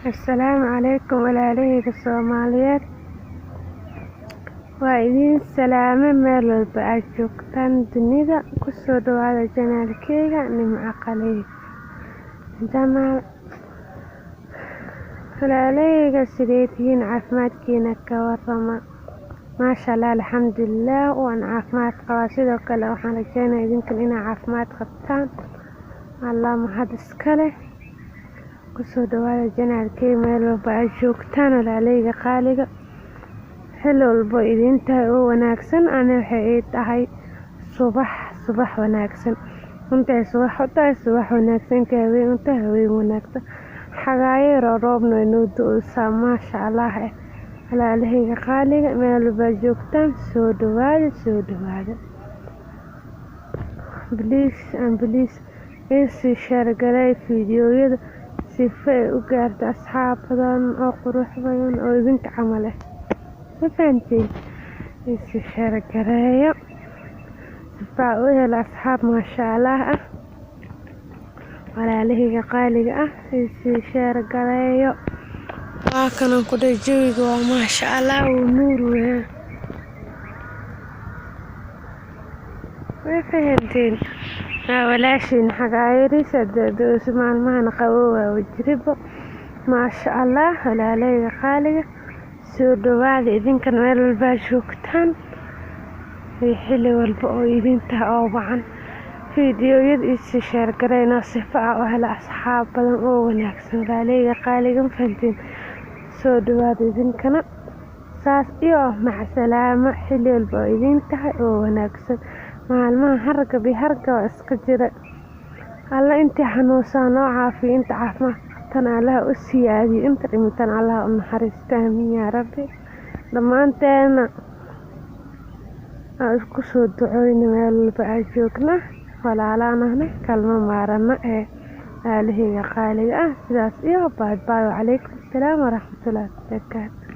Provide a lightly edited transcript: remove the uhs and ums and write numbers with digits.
Assalaamu calaykum walaalaheyga Soomaaliyeed. Waa idiin salaame meel walba aad joogtaan dunida. Kusoo dhawaada channelkeyga Nimco Khaliif Jamaal. Walaalaheyga, sidee tihiin? Caafimaadkiina ka warama? Maasha Allah, alxamdulilah, waan caafimaad qabaa. Sidoo kale waxaan rajeynayaa idinkan inaa caafimaad qabtaan. Allah mahad iska leh. Kusoo dhawaada channelkeyga meel walba aad joogtaan, walaalaheyga qaaliga. Xilli walbo idiin tahay oo wanaagsan, ani waxay ii tahay subax, subax wanaagsan. Intay subax u tahay, subax wanaagsan. Intay habeen u tahay, habeen wanaagsan. Xagaayo yar roobna way noo da'aysaa, maasha Allah. Walaalaheyga qaaliga, meel walba aad joogtaan, soo dhawaada, soo dhawaada. Please and please, ii share gareey fiidiyowyada sifa ay u gaarto asxaab badan oo qurux badan oo idinka camal ah. Ma fahanteen? Ii share gareeyo sifa u helo asxaab maasha Allah ah. Walaalaheyga qaaliga ah, ii share gareeyo. Waa kanan ku dhahay, jawiga waa maasha Allah, wuu nuur weyn. Ma fahanteen? Waa walaashiin xagaayariis da'doosa maalmahan qabow waa jiribo. Maasha Allah, walaalaheyga qaaliga, soo dhawaada idinkan meel walba aad joogtaan. Iyo xilli walba oo idin tahay oo wacan. Fiidiyowyada ii share gareeyna sifa aan u helo asxaab badan oo wanaagsan. Walaalaheyga qaaliga, ma fahanteen? Soo dhawaada idinkana. Saas iyo macsalaamo, xilli walba oo idin tahay oo wanaagsan. Maalmaha hargab iyo hargab iska jira. Alla intii xanuunsan noo caafiyo, inta caafimaad qabtana Allaha u siyaadiyo, inta dhimatana Allaha u naxariisto. Aamiin yaa Rabbi. Dhammaanteena aan isku soo ducooyno meel walba aan joogna. Walaalaan nahnay, kalma maarano ee walaalaheyga qaaliga ah. Sidaas iyo bye bye. Wacalaykum assalaam waraxmatullaahi wabarakaatu.